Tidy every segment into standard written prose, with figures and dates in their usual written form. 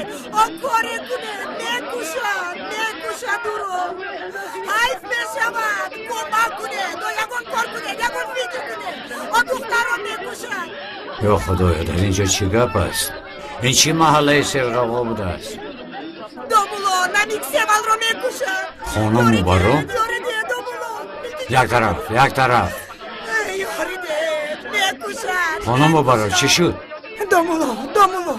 кунед, о коре кунед, мекушад, мекушад ӯро. Ҳайф мешавад, кӯмак кунед, о ягон кор кунед, ягон фикр кунед, о духтарро мекушад. Ё Худоё, дар инҷо чӣ гап аст? Ин чӣ маҳаллаи серғавғо будааст? Домулло, Намик Севалро мекушад. Хонуму баро? Ёри деҳ, домулло. Як тараф, як тараф. Ёри деҳ, мекушад. Хонуму баро, чӣ шуд? Домулло, домулло,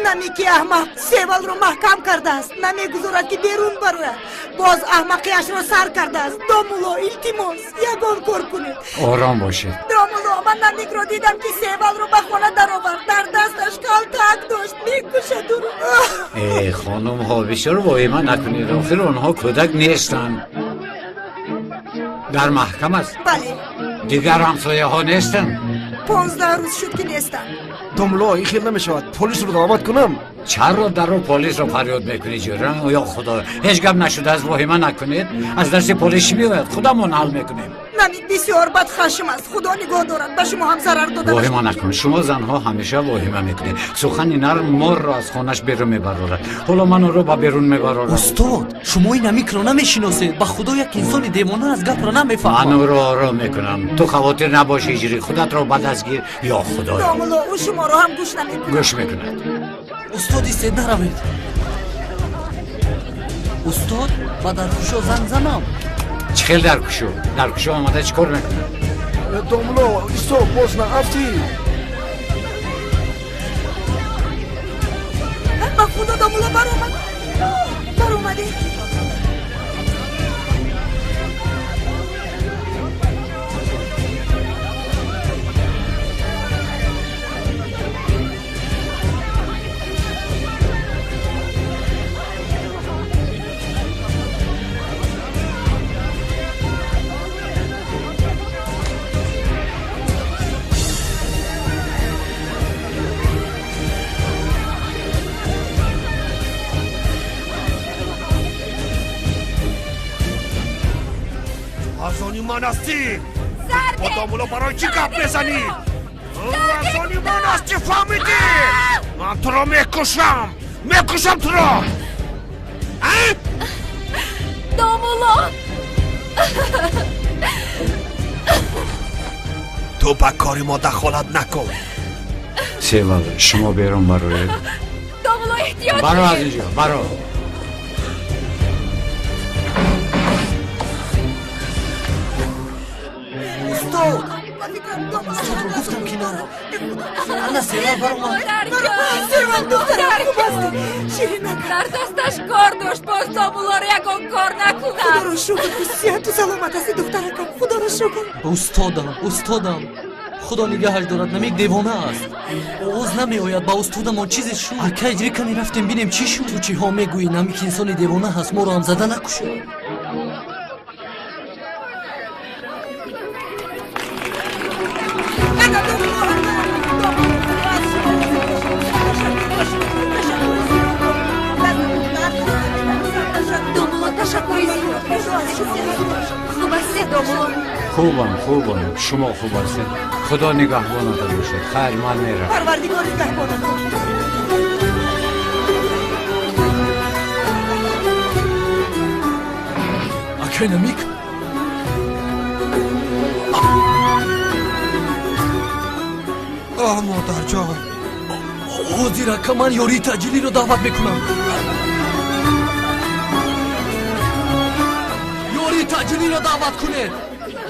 Намики аҳмақ Севалро маҳкам кардааст, намегузорад ки берун барояд. Боз аҳмақияшро сар кардааст. Домулло, илтимос, ягон кор кунед. Ором бошед. Домулло, ман Намикро дидам ки Севалро ба хона даровард. Дар дасташ калтак дошт, мекушад ӯро. Э, хонумҳо, бисёр воҳима накунед. Охир онҳо кӯдак нестанд. Дар маҳкам аст? Бале. Дигар ҳамсояҳо нестанд? 15 рӯз шуд ки нестанд. Домулло, ин хел намешавад. Полисро даъват кунам. Чаро дарро полисро фарёд мекунӣ, ҷӯра? Ё Худо, ҳеҷ гап нашудааст, воҳима накунед. Аз дасти полис чӣ меояд? Худамон ҳал мекунем. Намик бисёр бадхашм аст. Худо нигоҳ дорад, ба шумо ҳам зарар дода. Воҳима накун. Шумо занҳо ҳамеша воҳима мекунед. Сухани нарм морро аз хонаш берун мебарорад. Ҳоло ман ӯро ба берун мебарорам. Устод, шумо ин Намикро намешиносед. Ба Худо як инсони девона аст, гапро намефаҳмад. Ман ӯро ором мекунам. Ту хавотир набош, ҳиҷрӣ. Худатро ба даст гир. Ё Худоё. Домулло, ӯ шуморо ҳам гӯш намекунад. Гӯш мекунад. Устод, истед, наравед. Устод, ба даркушо занг занам. Чӣ хел даркушо? Даркушо омада чӣ кор мекунад? Домулло, исто, боз наафтӣ. Ба Худо, домулло, баромад. Баромадед. Аз они ман ҳастӣ? Бо домулло барои чӣ гап мезанӣ? Аз они ман ҳастӣ, фаҳмидӣ? Ман туро мекушам, мекушам туро. Домулло, ту ба кори мо дахолат накун. Севал, шумо берун бароед. Домулло, эҳтиёт. Баро аз инҷо, баро. Устод, устодро гуфтам ки нарав. Ана Севал баромад. Севал, духтарам, хуб ҳастӣ? Ширинак. Дар дасташ кор дошт, боз домуллоро ягон кор накунад. Худоро шукр, ки сиҳату саломат ҳастӣ, духтаракам. Худоро шукр. Устодам, устодам, Худо нигаҳаш дорад, Намик девона аст. Овоз намеояд, ба устодамон чизе шуд. Ака, иҷри кани рафтем бинем чӣ шуд. Ту чиҳо мегӯӣ? Намик инсони девона ҳаст, моро ҳам зада накушад. Домулло, ташаккури зиёд. Хуб ҳастед, домулло? Хубам, хубам. Шумо хуб ҳастед? Худо нигаҳбонатон бошад. Хайр, ман меравам. Парвардигор нигаҳбонатон. Акай Намик, Оҳ, модарҷон. Ҳозир ака, ман ёрии таъҷилиро даъват мекунам. Ёрии таъҷилиро даъват кунед.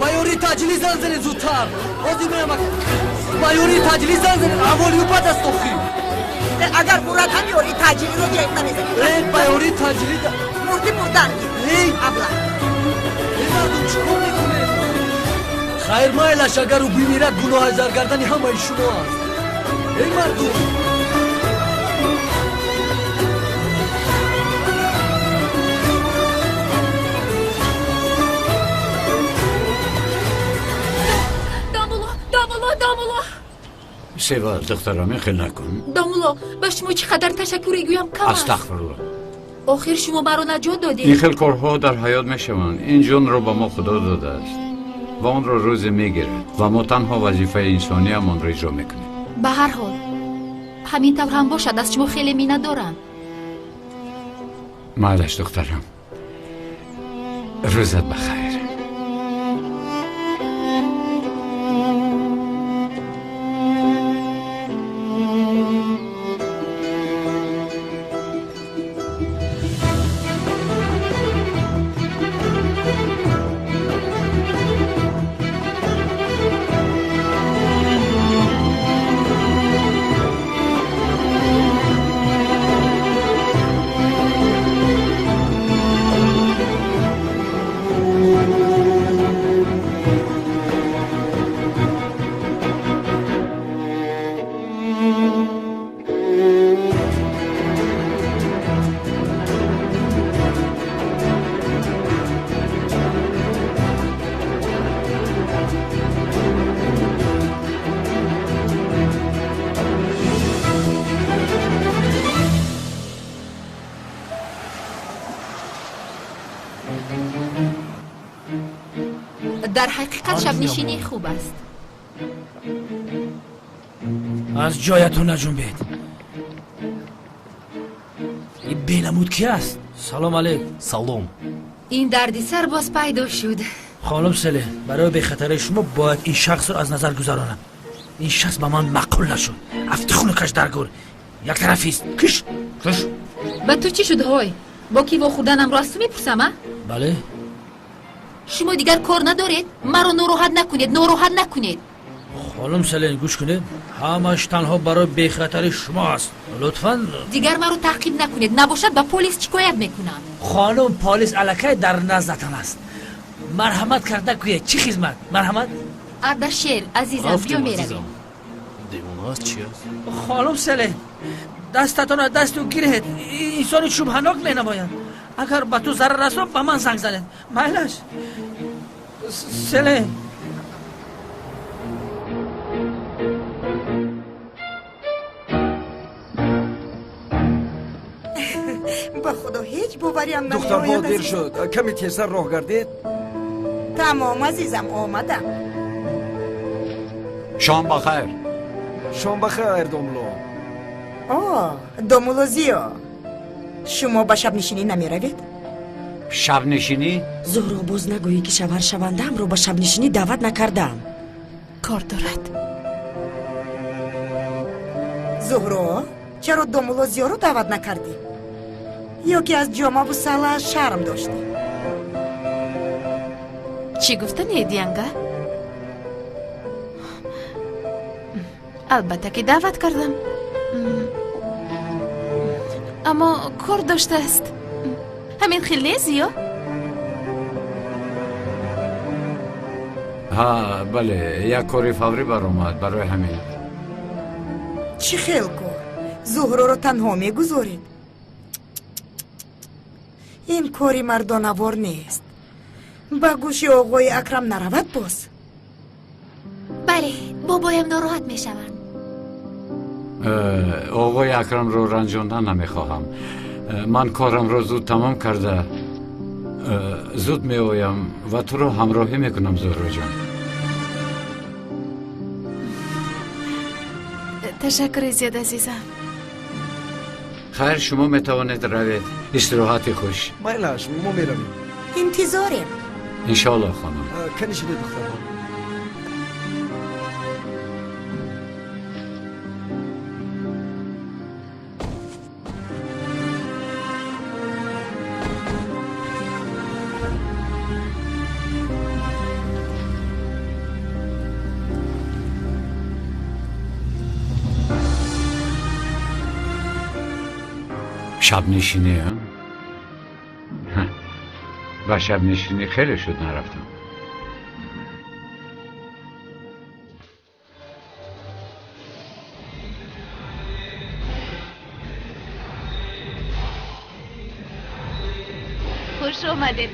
Ба ёрии таъҷилӣ занг занед зудтар. Ҳозир меям ака. Ба ёрии таъҷилӣ занг занед. Аҳволи ӯ бад аст охир. Агар мурад ҳам ёрии таъҷилиро ҷайб намезанед. Э, ба ёрии таъҷилӣ мурди мурдан гир. Эй! Абла. Эй, мардум, чӣ кор мекунед? Хайр, майлаш, агар ӯ бимирад, гуноҳаш дар гардани ҳамаи шумо аст. Эй мардум! Домулло, домулло, домулло. Севал, духтарам, ин хел накун. Домулло, ба шумо чӣ қадар ташаккуре гӯям кам аст. Астағфирулло. Охир шумо маро наҷот додед. Ин хел корҳо дар ҳаёт мешаванд. Ин ҷонро ба мо Худо додааст ва онро рӯзе мегирад ва мо танҳо вазифаи инсониамонро иҷро мекунем. Ба ҳар ҳол, Ҳамин тавр ҳам бошад, аз шумо хеле миннатдорам. Майлаш, духтарам, рӯзат ба хайр. Дар ҳақиқат шабнишинӣ хуб аст. Аз ҷоятон наҷунбед. Ин бенамуд ки аст? Салом алейк. Салом. Ин дарди сар боз пайдо шуд. Хонум Селе, барои бехатарии шумо бояд ин шахсро аз назар гузаронам. Ин шахс ба ман маъқул нашуд. Афти хунукаш дар гур. Яктарафист. Киш, киш. Ба ту чӣ шуд, ҳой? Бо кӣ вохӯрданамро аз ту мепурсам, а? Бале. Шумо дигар кор надоред? Маро нороҳат накунед, нороҳат накунед. Хонум Селен, гӯш кунед, ҳамаш танҳо барои бехатари шумо аст. Лутфан дигар маро таъқиб накунед, набошад ба полис шикоят мекунам. Хонум, полис аллакай дар наздатон аст. Марҳамат карда гӯед, чӣ хизмат? Марҳамат. Ардашер, азизам, биё меравем. Девона аст, чи аст? Хонум Селен, дастатонро дасту гиред. Инсони шубҳанок менамояд. Агар ба ту зарар расонад, ба ман занг занед. Майлаш. Селен. Ба худо ҳеҷ бовариам намеояд. Духтарҳо, дер шуд, каме тезтар роҳ гардед. Тамом, азизам, омадам. Шом ба хайр. Шом ба хайр, домулло. О, домулло Зиё, шумо ба шабнишинӣ намеравед? Шабнишинӣ? Зуҳро, боз нагӯӣ, ки шавҳаршавандаамро ба шабнишинӣ даъват накардаам. Кор дорад. Зуҳро, чаро домулло Зиёро даъват накардӣ? Ё ки аз ҷомаву сала шарм доштӣ? Чӣ гуфтанед, янга? Албатта ки даъват кардам, аммо кор доштааст. Ҳамин хел не, Зиё? Ҳа, бале, як кори фаврӣ баромад, барои ҳамин. Чӣ хел кор? Зуҳроро танҳо мегузоред? Ин кори мардонавор нест. Ба гӯши оғои Акрам наравад боз. Бале, бобоям нороҳат мешаванд. Оғои Акрамро ранҷондан намехоҳам. Ман корамро зуд тамом карда зуд меоям ва туро ҳамроҳӣ мекунам, Зуҳроҷон. Ташаккури зиёд, азизам. Хайр, шумо метавонед равед. Истироҳати хуш. Майлаш, мо меравем. Интизорем. Иншоалло, хонум. Канишиде, духтарҳо. Шабнишинӣ? Ба шабнишинӣ хеле шуд нарафтам. Хуш омадед.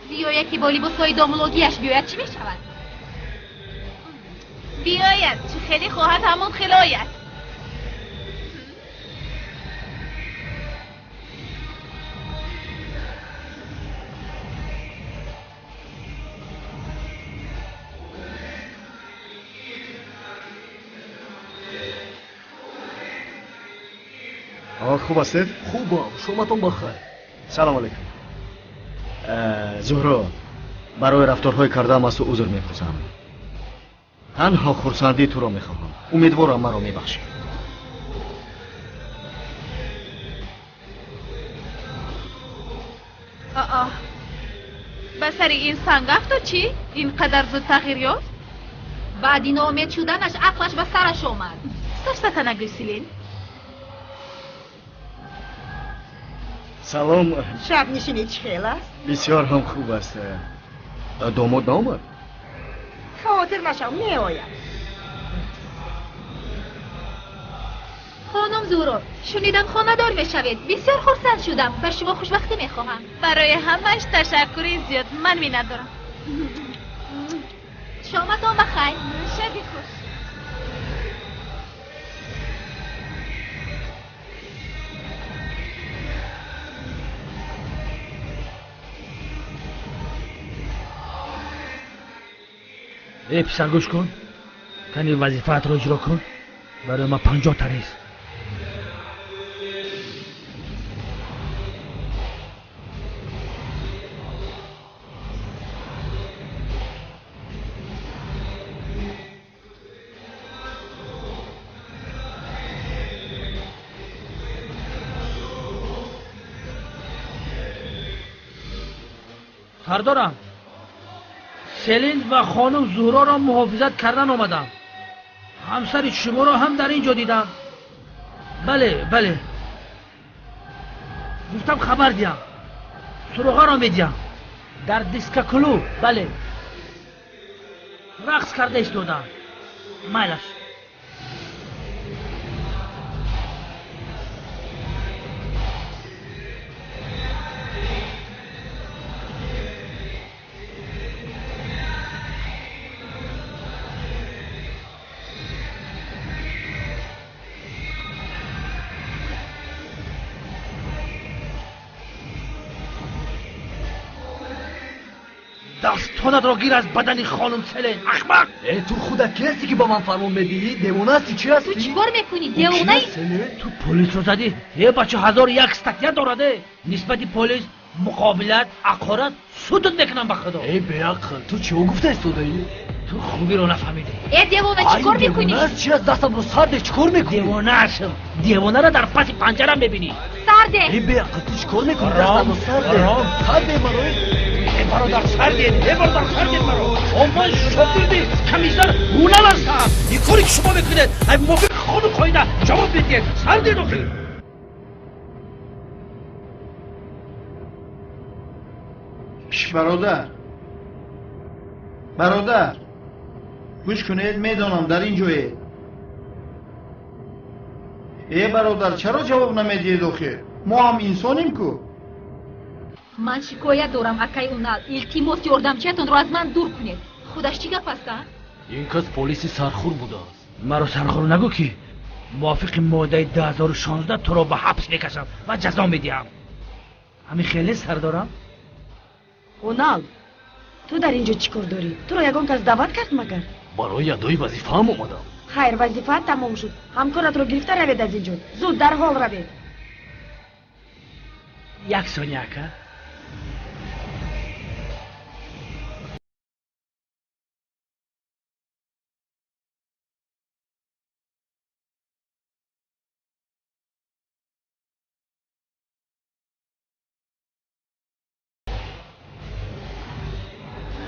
Зиё яке бо либосҳои домулогиаш биёяд, чӣ мешавад? Биёяд, чӣ хеле хоҳад ҳамон хел ояд. Хуб ҳастед? Хубам, шоматон бахайр. Салом алейкум. Зуҳро, барои рафторҳои кардаам аз ту узр мепурсам. Танҳо хурсандии туро мехоҳам. Умедворам маро мебахшӣ. Аа, ба сари ин санг афтод чӣ? Ин қадар зуд тағйир ёфт? Баъди ноумед шуданаш ақлаш ба сараш омад. Сафсата нагӯй, Селин. Салом. Шабнишинӣ чӣ хел аст? Бисёр ҳам хуб аст. Домод наомад? Хавотир нашав, меояд. Хонум Зуҳро, шунидам хонадор мешавед. Бисёр хурсанд шудам. Бар шумо хушбахтӣ мехоҳам. Барои ҳамааш ташаккури зиёд. Ман миннатдорам. Шоматон ба хайр. Шаби хуш. Э писар, гӯш кун, кани вазифаатро иҷро кун. Барои ман 50 та рез. Сардорам, Селин ва хонум Зуҳроро муҳофизат кардан омадам. Ҳамсари шуморо ҳам дар ин ҷо дидам. Бале, бале. Гуфтам хабар диҳам. Суроғаро медиҳам. Дар дискоклуб, бале. Рақс карда истодам. Майлаш. Дастонатро гир аз бадани хонум Селен, аҳмақ! Э, ту худат ки ҳастӣ, ки ба ман фармон медиҳӣ? Девона ҳастӣ, чӣ ҳастӣ? Ту чӣ кор мекунӣ, девонаи? Ту полисро задӣ? Э бача, 1001 статья дорад, э. Нисбати полис муқобилат, ақорат, судат мекунам ба худо. Э беақл, ту чиҳо гуфта истодаӣ? Ту хубиро нафаҳмидӣ. Э девона, чӣ кор мекунӣ? Девона чи аст? Дастамро сарде, чӣ кор мекунӣ? Девонаашм. Девонаро дар паси панҷара мебинӣ. Сарде! Э беақл, ту чӣ кор мекунӣ? Дастамро сарде. Сарде маро. Э бародар, сардед, э бародар, сардед маро. Ман шогирди комиссар Ҳунал ҳастам. Ин коре ки шумо мекунед, ай мувофиқи қонун қоида ҷавоб медиҳед. Сардед охир. Бародар, бародар, гӯш кунед, медонам дар ин ҷое. Э бародар, чаро ҷавоб намедиҳед охир? Мо ҳам инсонем ку. Ман шикоят дорам, акай Унал. Илтимос, ёрдамчиятонро аз ман дур кунед. Худаш чӣ гап аст, а? Ин кас полиси сархур будааст. Маро сархур нагӯ, ки мувофиқи моддаи 2016 туро ба ҳабс мекашам ва ҷазо медиҳам. Ҳамин хеле сардорам? Унал, ту дар ин ҷо чӣ кор дорӣ? Туро ягон кас даъват кард магар? Барои адои вазифаам омадам. Хайр, вазифаат тамом шуд. Ҳамкоратро гирифта равед аз ин ҷо. Зуд, дарҳол равед. Як сония, ака.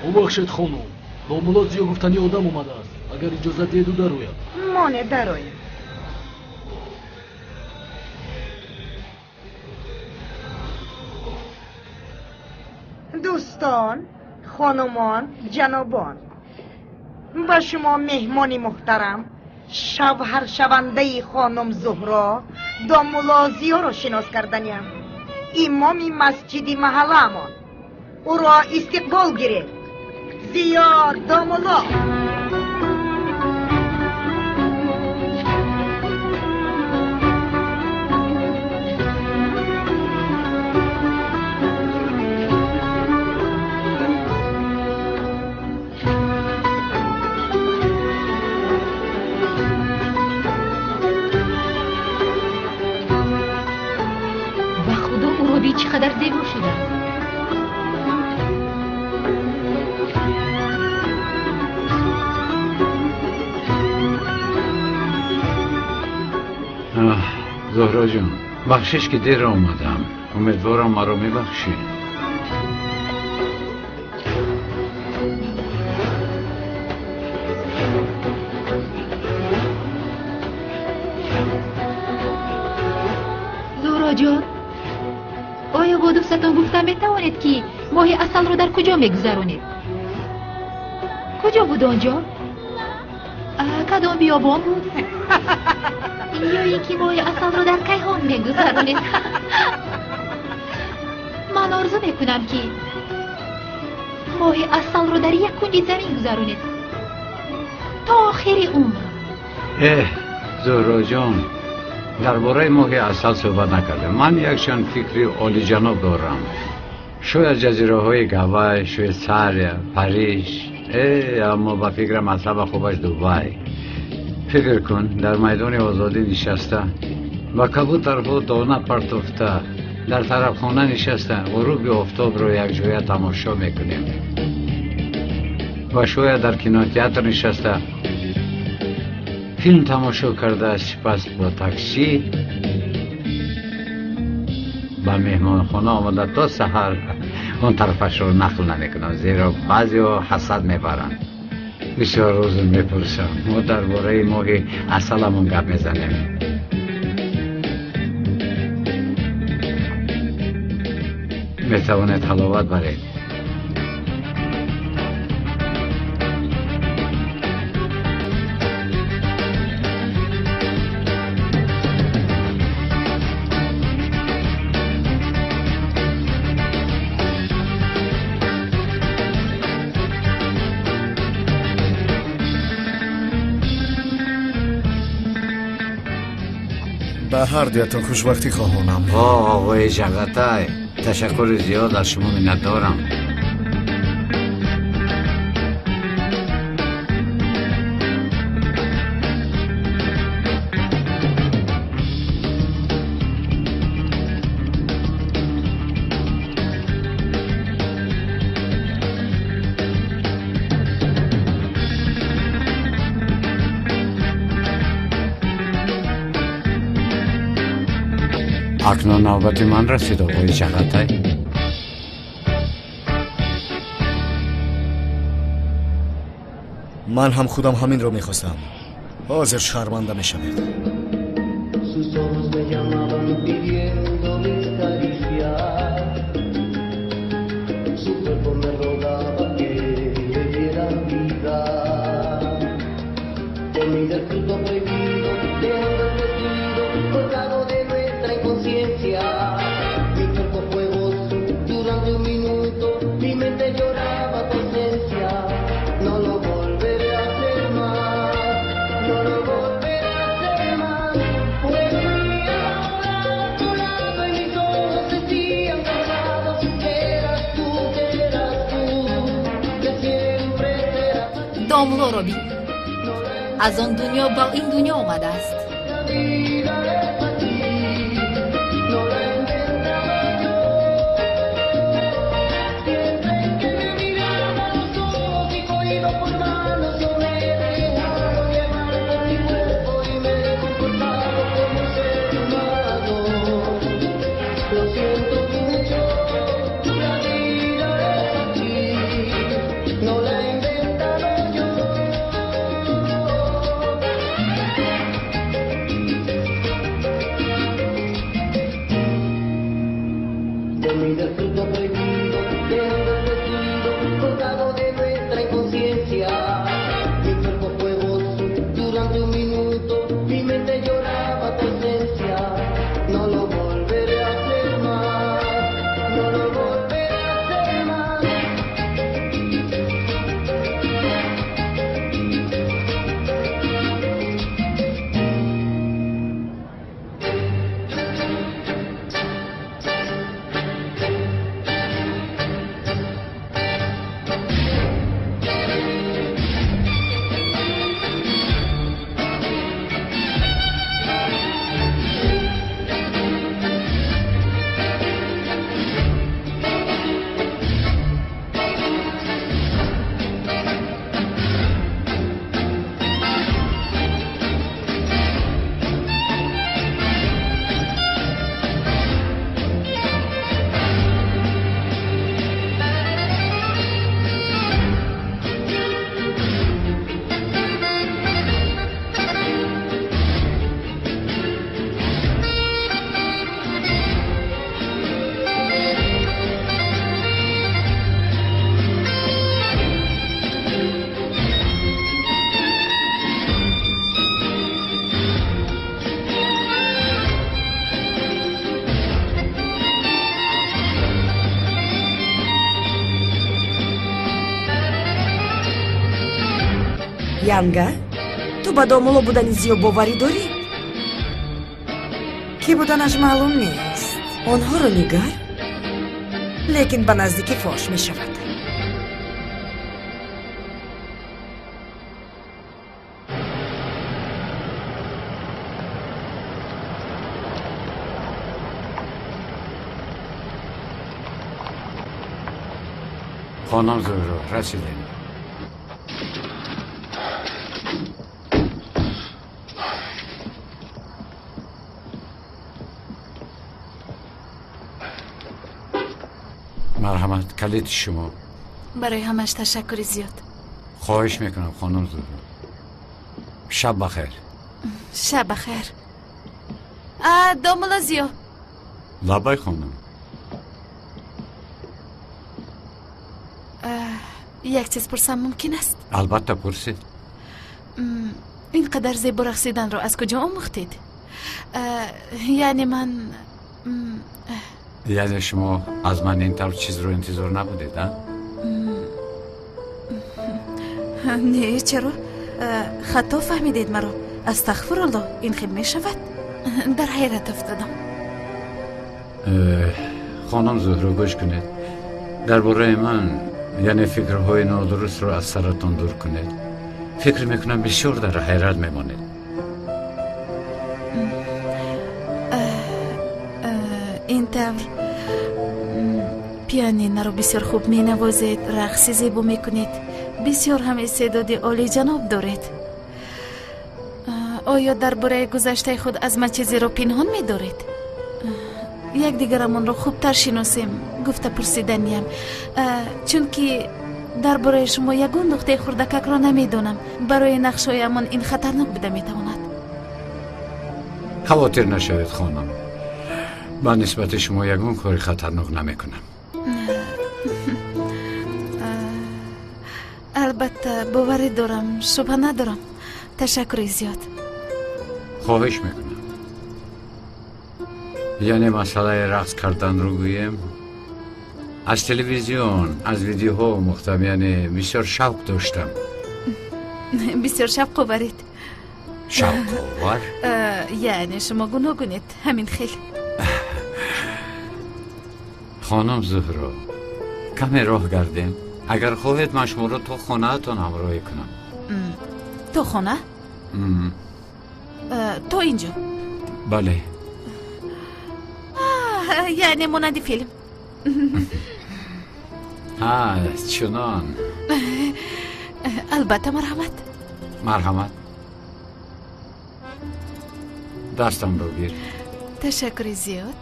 Бубахшед, хонум, домулло Зиё гуфтани одам омадааст. Агар иҷозат диҳед, ӯ дарояд. Моне, дарояд. Дӯстон, хонумон, ҷанобон, ба шумо меҳмони муҳтарам, шавҳаршавандаи хонум Зуҳро, домулло Зиёро шинос карданиам. Имоми масҷиди маҳаллаамон. Ӯро истиқбол гиред. Зиё домулло. қадар зебо шудааст. Зуҳро ҷон, бахшиш ки дер омадам. Умедворам маро мебахшӣ. Зуҳроҷон, оё бо дӯстатон гуфта метавонед, ки моҳи асалро дар куҷо мегузаронед? Куҷо буд он ҷо? Кадом биёбон буд? Ё ин ки моҳи асалро дар кайҳон мегузаронед? Ман орзу мекунам, ки моҳи асалро дар як кунҷи замин гузаронед то охири умр. Эҳ, Зуҳроҷон, дар бораи моҳи асал суҳбат накардем. Ман якчанд фикри олиҷаноб дорам. Шояд ҷазираҳои Гавай, Швейтсария, Париж, аммо ба фикрам аз ҳама хубаш Дубай. Фикр кун, дар майдони озодӣ нишаста, ба кабутарҳо дона партофта, дар тарабхона нишаста, ғуруби офтобро якҷоя тамошо мекунем. Ва шояд дар кинотеатр нишаста, филм тамошо карда, сипас бо таксӣ ба меҳмонхона омада то саҳар. Он тарафашро нақл намекунам, зеро баъзеҳо ҳасад мебаранд. Бисёр узр мепурсам, мо дар бораи моҳи асаламон гап мезанем. Метавонед ҳаловат баред. Ба ҳар дуятон хушбахтӣ хоҳонам. О, оғои Ҷағатай, ташаккури зиёд, аз шумо миннатдорам. Акнун навбати ман расид, оғои Ҷағатай. Ман ҳам худам ҳаминро мехостам. Ҳозир шарманда мешавед. Sus ojos me llamaban pidiéndome cariciar. Su cuerpo me rogaba que le diera vida. Comida el fruto prohibido, dejando el vestido colgado de nuestra inconsciencia. Mi cuerpo fue gozo durante un minuto, mi mente lloraba tu ausencia. No lo volveré a hacer más, no lo volveré a hacer más. Volví a tu lado y mis ojos decían cansados que eras tú, que eras tú, que siempre serás. Домлоро бин, аз он дунё ба ин дунё омадааст. La vida es así, no la he inventado yo. Siempre que me miraba a los ojos y cogido por manos, yo me he dejado llevar por mi cuerpo y me he comportado como un ser humano. Lo siento mucho, la vida es así, no la he inventado yo. Янга, ту ба домулло будани Зиё боварӣ дорӣ? Кӣ буданаш маълум нест. Онҳоро нигар, лекин ба наздикӣ фош мешавад. Хонум Зуҳро, расидем. Марҳамат, калиди шумо. Барои ҳамаш ташаккури зиёд. Хоҳиш мекунам, хонум Зуҳро. Шаб бахайр. Шаб бахайр. Домулло Зиё. Лаббай, хонум. Як чиз пурсам мумкин аст? Албатта, пурсед. Ин қадар зебо рақсиданро аз куҷо омӯхтед? Яъне ман Яъне шумо аз ман ин тавр чизро интизор набудед, а? Не, чаро? Хато фаҳмидед маро. Астағфирулло, ин хел мешавад? Дар ҳайрат афтодам. Хонум Зуҳро, гӯш кунед. Дар бораи ман, яъне фикрҳои нодурустро аз саратон дур кунед. Фикр мекунам, бисёр дар ҳайрат мемонед. Ин тавр пианинаро бисёр хуб менавозед, рақси зебо мекунед, бисёр ҳам истеъдоди олиҷаноб доред. Оё дар бораи гузаштаи худ аз ман чизеро пинҳон медоред? Якдигарамонро хубтар шиносем, гуфта пурсиданиям, чунки дар бораи шумо ягон нуқтаи хурдакакро намедонам. Барои нақшҳоямон ин хатарнок буда метавонад. Хавотир нашавед, хонум. Ба нисбати шумо ягон кори хатарнок намекунам. Албатта, боварӣ дорам, шубҳа надорам. Ташаккури зиёд. Хоҳиш мекунам. Яъне масъалаи рақс карданро гӯем, аз телевизион, аз видеоҳо омӯхтам, яъне бисёр шавқ доштам. Бисёр шавқоваред. Шавқовар? Яъне шумо гуногунед, ҳамин хел. Хонум Зуҳро, каме роҳ гардем. Агар хоҳед, ман шуморо то хонаатон ҳамроҳӣ кунам. То хона? То инҷо? Бале. Яъне монанди филм. Чунон. Албатта, марҳамат. Марҳамат. Дастамро гир. Ташаккури зиёд.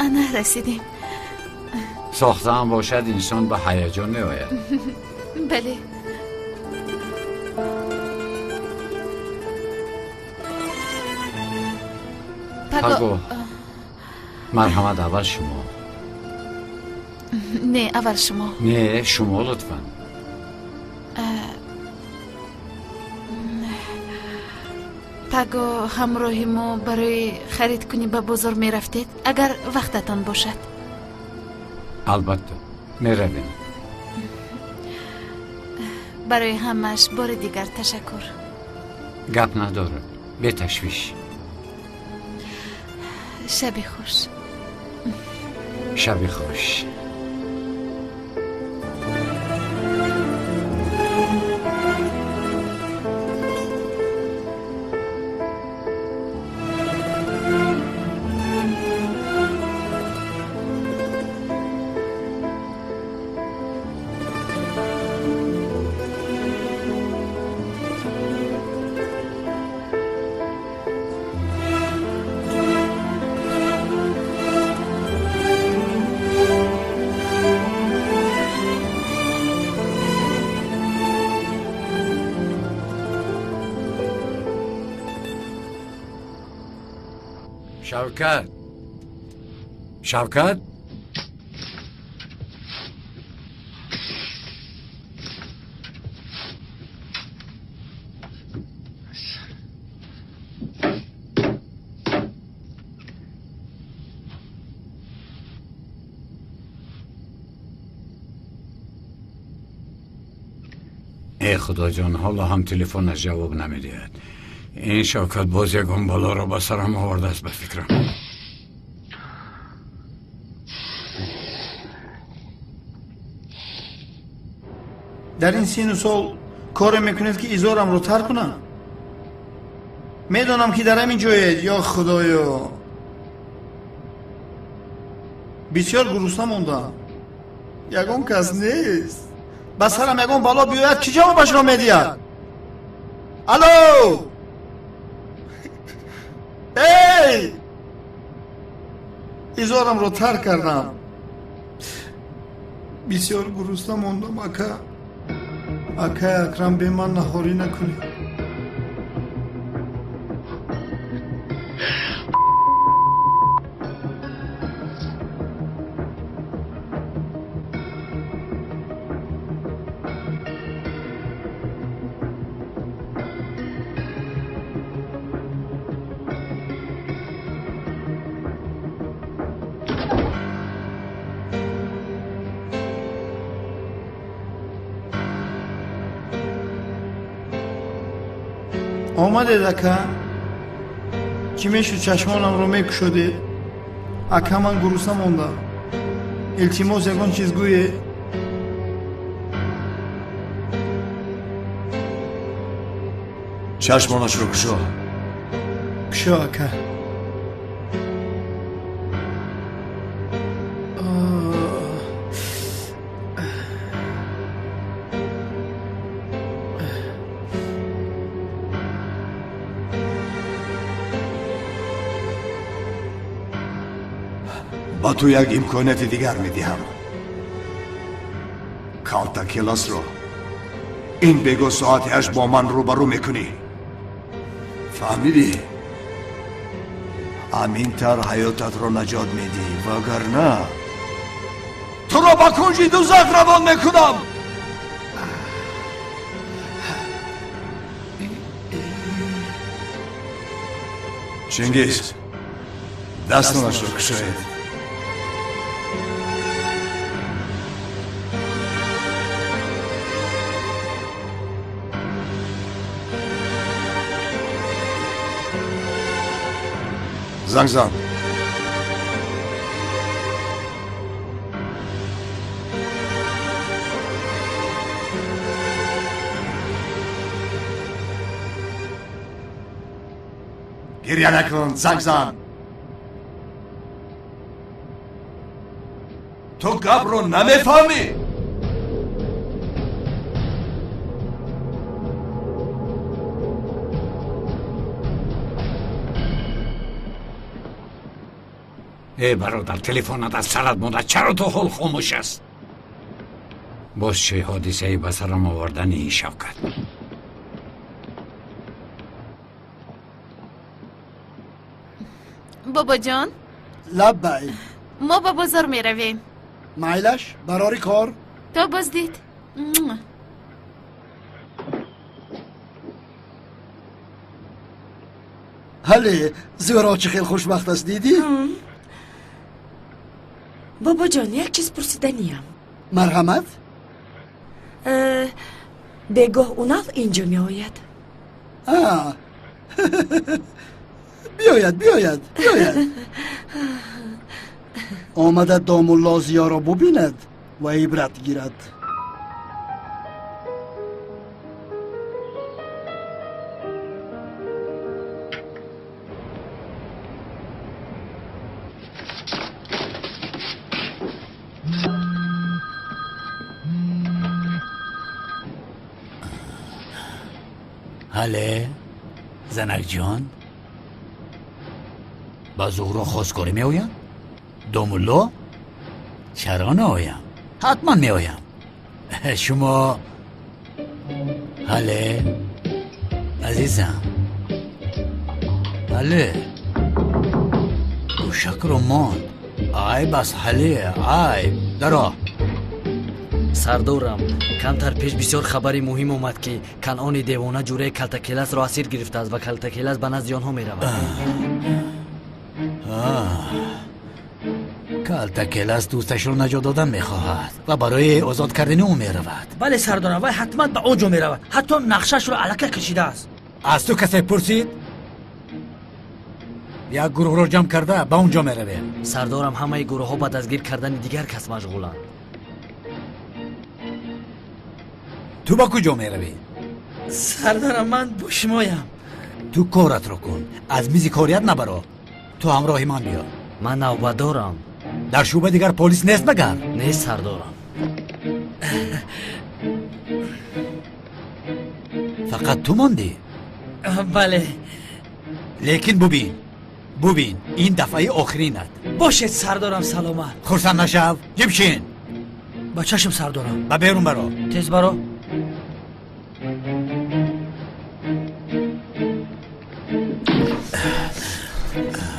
Ана расидем. Сохтаам бошад, инсон ба ҳаяҷон меояд. Бале. Паго. Марҳамат, аввал шумо. Не, аввал шумо. Не, шумо лутфан. Паго ҳамроҳи мо барои харидкунӣ ба бозор мерафтед, агар вақтатон бошад. Албатта, меравем. Барои ҳамааш бори дигар ташаккур. Гап надорад, беташвиш. Шаби хуш. Шаби хуш. Шавкат, Шавкат, Э худоҷон, ҳоло ҳам телефонаш ҷавоб намедиҳад. Ин Шавкат боз ягон балоро ба сарам овардааст, ба фикрам. Дар ин сину сол коре мекунед, ки изорамро тар кунам? Медонам, ки дар ҳамин ҷоед. Ё худоё, бисёр гурусна мондам, ягон кас нест. Ба сарам ягон бало биёяд, чӣ ҷавобашро медиҳад? Алло, эй, изорамро тар кардам, бисёр гурусна мондам. Ака, акай Акрам, бе ман наҳорӣ накунед. Омадед, ака? Чӣ мешуд, чашмонамро мекушодед? Ака, ман гурусна мондам, илтимос, ягон чиз гӯед. Чашмонашро кушо. Кушо, ака. Ба ту як имконияти дигар медиҳам. Калта келасро ин бего соати 8 бо ман рӯбарӯ мекунӣ. Фаҳмидӣ? Аминтар ҳаётатро наҷот медиҳӣ, вагарна туро ба кунҷи дузах равон мекунам. Чингиз, дастонашро кушоед. Занг зан. Гирья накун, занг зан. Ту гапро намефаҳмӣ? Э бародар, телефонат аз сарат монда, чаро то ҳол хомӯш аст? Боз чӣ ҳодисае ба сарам овардани ин Шавкат? Бобоҷон. Лаббай. Мо ба бозор меравем. Майлаш, барори кор. То боздид. Ҳале, Зӯҳро чӣ хел хушбахт аст, дидӣ? Бобоҷон, як чиз пурсиданиям. Марҳамат. Бегоҳ Унал инҷо меояд. Биёяд, биёяд, биёяд. Омада домулло Зиёро бубинад ва ибрат гирад. ҳале, занакҷон, ба Зуҳро хосгорӣ меоям? Домулло? Чаро наоям? Ҳатман меоям. Шумо ҳале, азизам, ҳале, гӯшакро монд. Айб аст, ҳале, айб. Даро. Сардорам, камтар пеш бисёр хабари муҳим омад, ки Канъони девона ҷураи Калтакеласро асир гирифтааст ва Калтакелас ба назди онҳо меравад. Калтакелас дӯсташро наҷот додан мехоҳад ва барои озод кардани ӯ меравад. Бале сардорам, вай ҳатман ба он ҷо меравад. Ҳатто нақшашро аллакай кашидааст. Аз ту касе пурсид? Як гурӯҳро ҷамъ карда ба он ҷо меравем. Сардорам, ҳамаи гурӯҳҳо ба дастгир кардани дигар кас машғуланд. Ту ба куҷо меравӣ? Сардорам, ман бо шумоям. Ту коратро кун, аз мизи корият набаро. Ту ҳамроҳи ман биё. Ман навбат дорам. Дар шӯъба дигар полис нест магар? Нест сардорам. Фақат ту мондӣ? Бале. Лекин бубин, бубин, ин дафъаи охиринат. Бошед сардорам, саломат. Хурсанд нашав, ҷибшин. Ба чашм сардорам. Ба берун баро. Тез баро.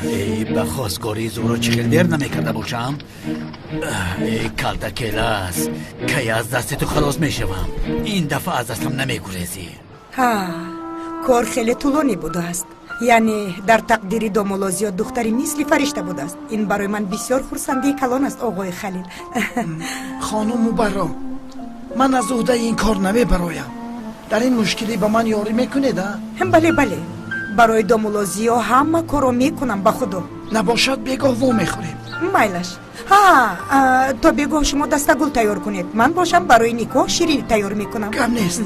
Эй, ба хостгории Зуҳро чӣ хел дер намекарда бошам? Эй, Калтакелас, кай аз дасти ту халос мешавам? Ин дафъа аз дастам намегурезӣ. Ҳа, кор хеле тӯлонӣ будааст. Яъне дар тақдири домулло зиёд духтари мисли фаришта будааст. Ин барои ман бисёр хурсандии калон аст, оғои Халил. Хонум Мубарро, ман аз уҳдаи ин кор намебароям. Дар ин мушкилӣ ба ман ёрӣ мекунед, а? Бале, бале. Барои домулло Зиё ҳама корро мекунам, ба худо. Набошад, бегоҳ во мехӯрем. Майлаш. Ҳа, то бегоҳ шумо дастагул тайёр кунед. Ман бошам барои никоҳ ширинӣ тайёр мекунам. Гап нест.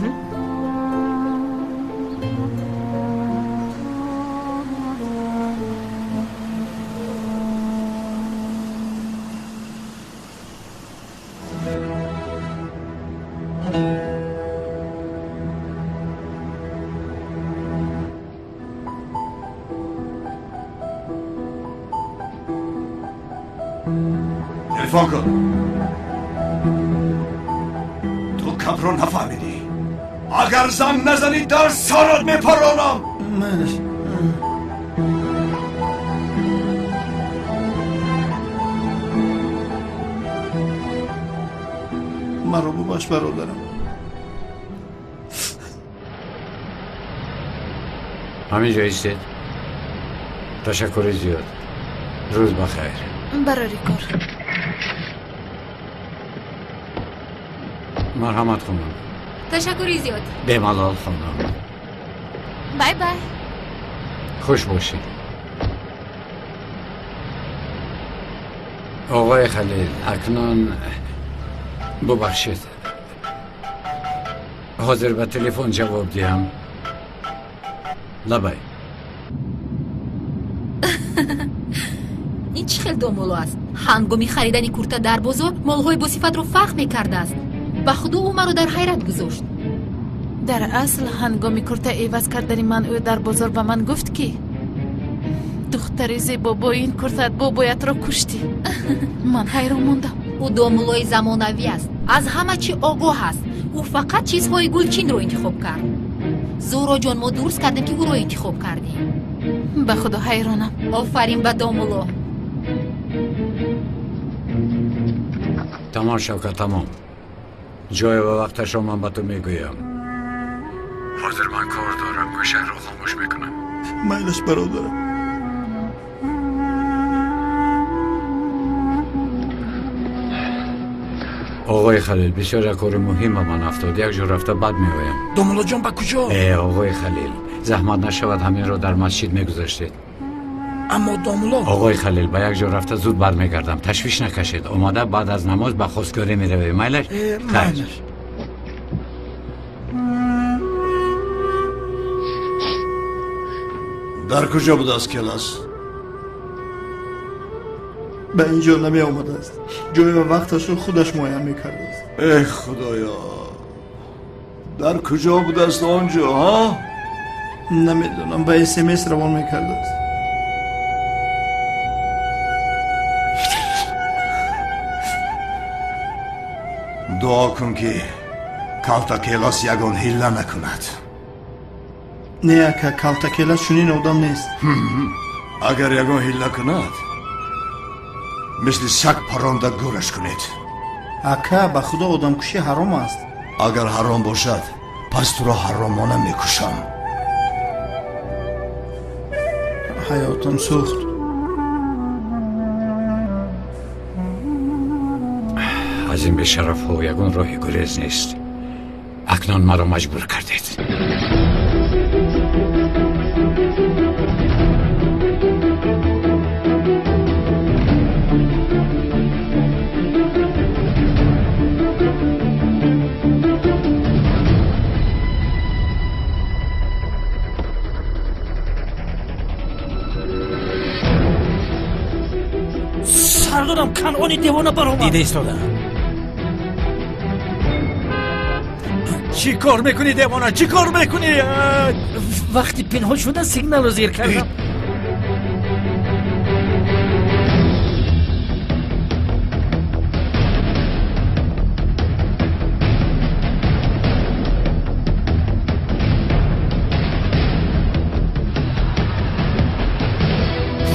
Телефон кун. Ту гапро нафаҳмидӣ. Агар занг назанӣ, дар сарат мепаронам. Маро бубахш, бародарам. Ҳамин ҷо истед. Ташаккури зиёд. Рӯз бахайр. Барори кор. Марҳамат хонум. Ташаккури зиёд. Бемалол хонум. Бай бай. Хуш бошед. Оғои Халил, акнун бубахшед. Ҳозир ба телефон ҷавоб диҳам. Лабай. Ин чӣ хел домулло аст? Ҳангоми харидани курта дар бозор молҳои босифатро фарқ мекардааст. Ба худо ӯ маро дар ҳайрат гузошт. Дар асл ҳангоми курта иваз кардани ман ӯ дар бозор ба ман гуфт, ки духтари зебо, бо ин куртаат бобоятро куштӣ. Ман ҳайрон мондам. Ӯ домуллои замонавӣ аст, аз ҳама чӣ огоҳ аст. Ӯ фақат чизҳои гулчинро интихоб кард. Зуҳроҷон, мо дуруст кардем, ки ӯро интихоб кардем. Ба худо ҳайронам. Офарин ба домулло. Тамом, Шавкат, тамом. Ҷое ва вақташро ман ба ту мегӯям. Ҳозир ман кор дорам, гӯшакро хомӯш мекунам. Майлаш, бародарам. Оғои Халил, бисёр як кори муҳим ба ман афтод. Як ҷо рафта баъд меоям. Домуллоҷон, ба куҷо? Э, оғои Халил, заҳмат нашавад, ҳаминро дар масҷид мегузаштед. Аммо домулло. Оғои Халил, ба як ҷо рафта зуд бармегардам. Ташвиш накашед. Омада баъд аз намоз ба хостгорӣ меравем. Майлаш? Хайр. Дар куҷо будааст Келас? Ба ин ҷо намеомадааст. Ҷой ва вақташро худаш муайян мекардааст. Эй худоё, дар куҷо будааст он ҷо, ҳа? Намедонам, ба СМС равон мекардааст. Дуо кун, ки Калтакелас ягон ҳилла накунад. Не, ака, Калтакелас чунин одам нест. Агар ягон ҳилла кунад, мисли саг паронда гӯраш кунед. Ака, ба худо, одамкушӣ ҳаром аст. Агар ҳаром бошад, пас туро ҳаромона мекушам. Ҳаётам сӯхт. Аз ин бешарафҳо ягон роҳи гурез нест. Акнун маро маҷбур кардед. Сардорам, Канъони девона баромад. Дида истода. Чӣ кор мекунӣ, девона? Чӣ кор мекунӣ? Вақти пинҳон шуда сигналро зер кардам.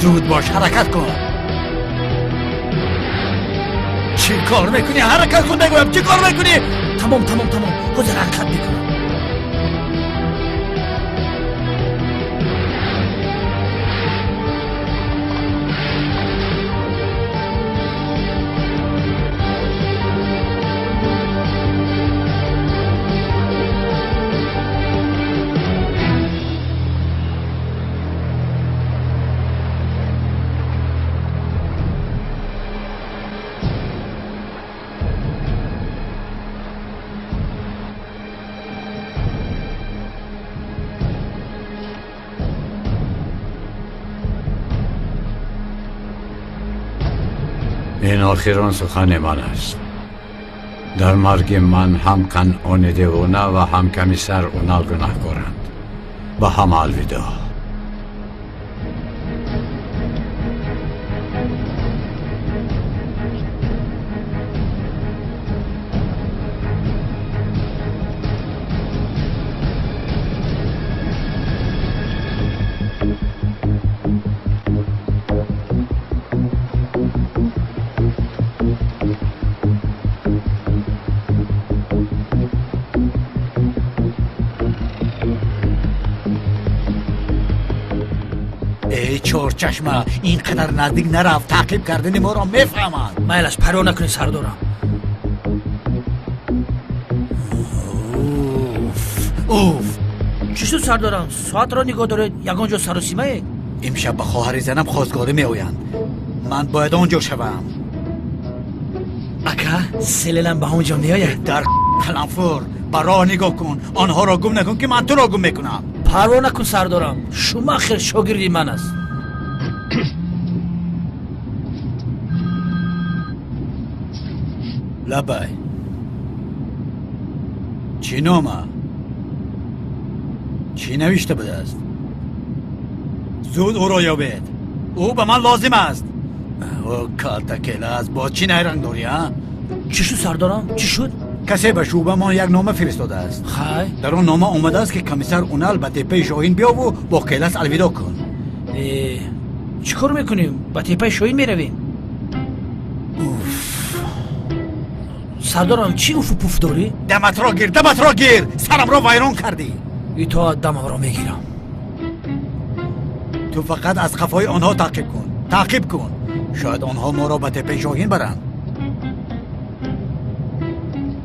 Зуд бош, ҳаракат кун. Чӣ кор мекунӣ? Ҳаракат кун, мегӯям. Чӣ кор мекунӣ? Тамом, тамом, тамом, ҳозир ҳаракат мекунам. Ин охирон сухани ман аст. Дар марги ман ҳам Канъони девона ва ҳам комиссар Унал гунаҳкоранд. Ба ҳама алвидоъ. Чорчашма, ин қадар наздик нарафт, таъқиб кардани моро мефаҳманд. Майлаш, парво накунӣ, сардорам. Уф, чӣ шуд, сардорам? Соатро нигоҳ доред, ягон ҷо саросимае? Имшаб ба хоҳари занам хостгорӣ меоянд. Ман бояд он ҷо шавам. Ака, селелам ба он ҷо меояд. Дар қаламфур, ба роҳ нигоҳ кун, онҳоро гум накун, ки ман туро гум мекунам. Парво накун, сардорам, Шумахер шогирди ман аст. Лабай, чӣ нома? Чӣ навишта будааст? Зуд ӯро ёбед, ӯ ба ман лозим аст. Ӯ калтакела аст, боз чӣ найранг дорӣ, а? Чӣ шуд, сардорам, чӣ шуд? Касе ба шӯъбамон як нома фиристодааст. Хай. Дар он нома омадааст, ки комиссар Унал ба теппаи Шоҳин биёву бо Келас алвидо кун. Чӣ кор мекунем? Ба теппаи Шоҳин меравем? Сардорам, чӣ уфу пуф дорӣ? Даматро гир, даматро гир, сарамро вайрон кардӣ. Итоат, дамамро мегирам. Ту фақат аз қафои онҳо таъқиб кун, таъқиб кун. Шояд онҳо моро ба теппаи Шоҳин баранд.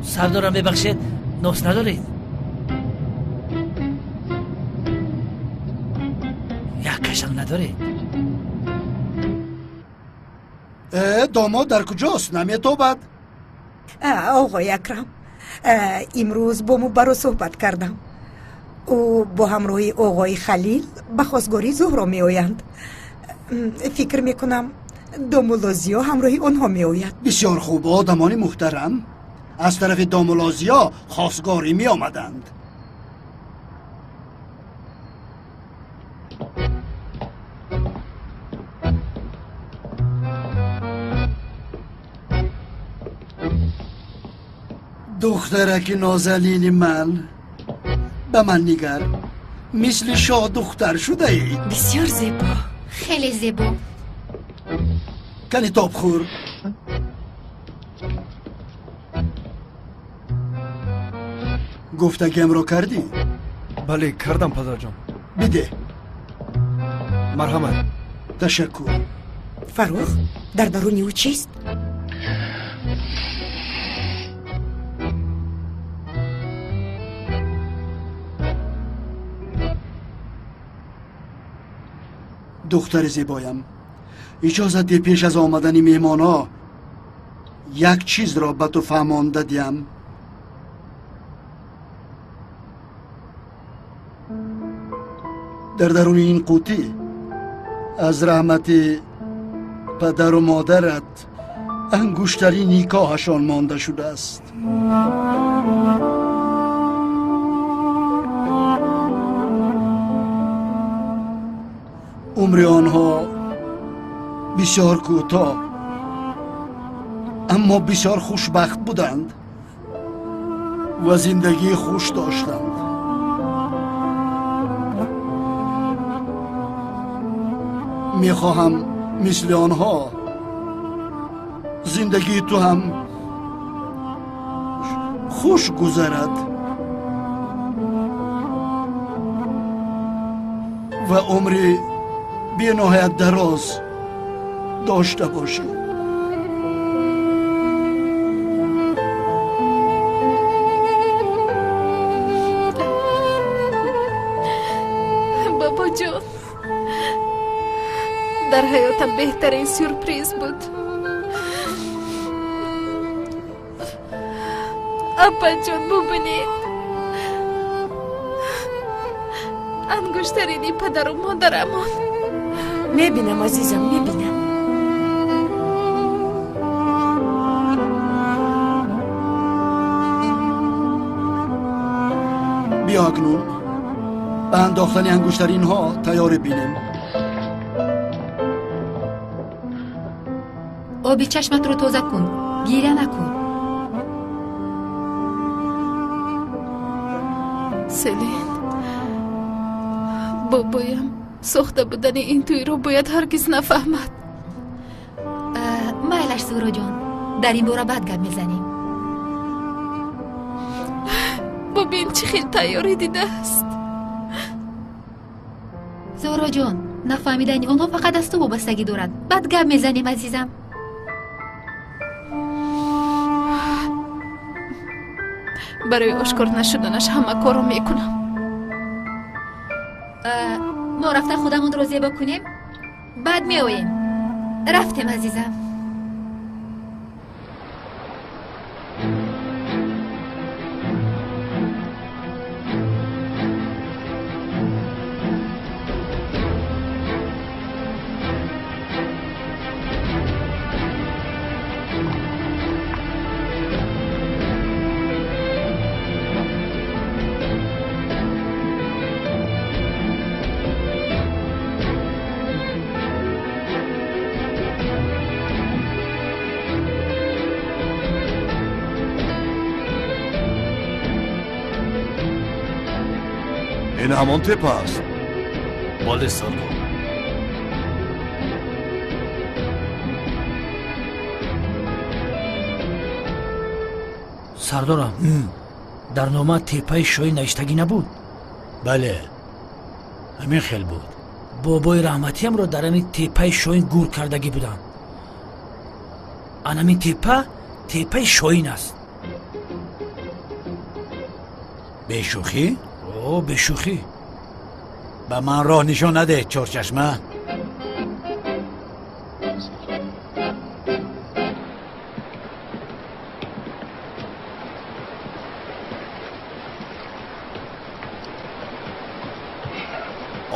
Сардорам, бебахшед, нос надоред? Як кашам надоред? Домод дар куҷост? Наметобад. Оғои Акрам, имрӯз бо Мубарро суҳбат кардам. Ӯ бо ҳамроҳи оғои Халил ба хостгории Зуҳро меоянд. Фикр мекунам, домулло Зиё ҳамроҳи онҳо меояд. Бисёр хуб, одамони муҳтарам аз тарафи домулло Зиё хостгорӣ меомаданд. Духтараки нозанини ман, ба ман нигар, мисли шоҳ духтар шудаӣ. Бисёр зебо. Хеле зебо. Кани тоб хӯр. Гуфтагиамро кардӣ? Бале, кардам, падарҷон. Бидеҳ. Марҳамат. Ташаккур. Фаррух, дар даруни ӯ чист? Духтари зебоям, иҷозат деҳ пеш аз омадани меҳмонҳо як чизро ба ту фаҳмонда диҳам. Дар даруни ин қутӣ аз раҳмати падару модарат ангуштари никоҳашон монда шудааст. Умри онҳо бисёр кӯтоҳ, аммо бисёр хушбахт буданд ва зиндагии хуш доштанд. Мехоҳам мисли онҳо зиндагии ту ҳам хуш гузарад ва умри бениҳоят дароз дошта бошӣ. Бобоҷон, дар ҳаётам беҳтарин сюрприз буд. Апаҷон, бубинед, ангуштарини падару модарамон. Мебинам, азизам, мебинам. Биё акнун ба андохтани ангуштаринҳо тайёрӣ бинем. Оби чашматро тоза кун, гиря накун. Селин, бобоям сохта будани ин тӯйро бояд ҳаргиз нафаҳмад. Майлаш, Зуҳроҷон, дар ин бора баъд гап мезанем. Бубин, чӣ хел тайёрӣ дидааст. Зуҳроҷон, нафаҳмидани онҳо фақат аз ту вобастагӣ дорад. Баъд гап мезанем, азизам. Барои ошкор нашуданаш ҳама корро мекунам. Мо рафта худамонро зебо кунем, баъд меоем. Рафтем, азизам. Ин ҳамон тепа аст. Бале, сардор. Сардорам, дар нома тепаи шоҳӣ навиштагӣ набуд? Бале, ҳамин хел буд. Бобои раҳматиамро дар ҳамин тепаи шоҳин гур кардагӣ буданд. Ан ҳамин тепа тепаи шоҳин аст. Бешӯхӣ? О, бешӯхӣ. Ба ман роҳ нишон надеҳ, чорчашма.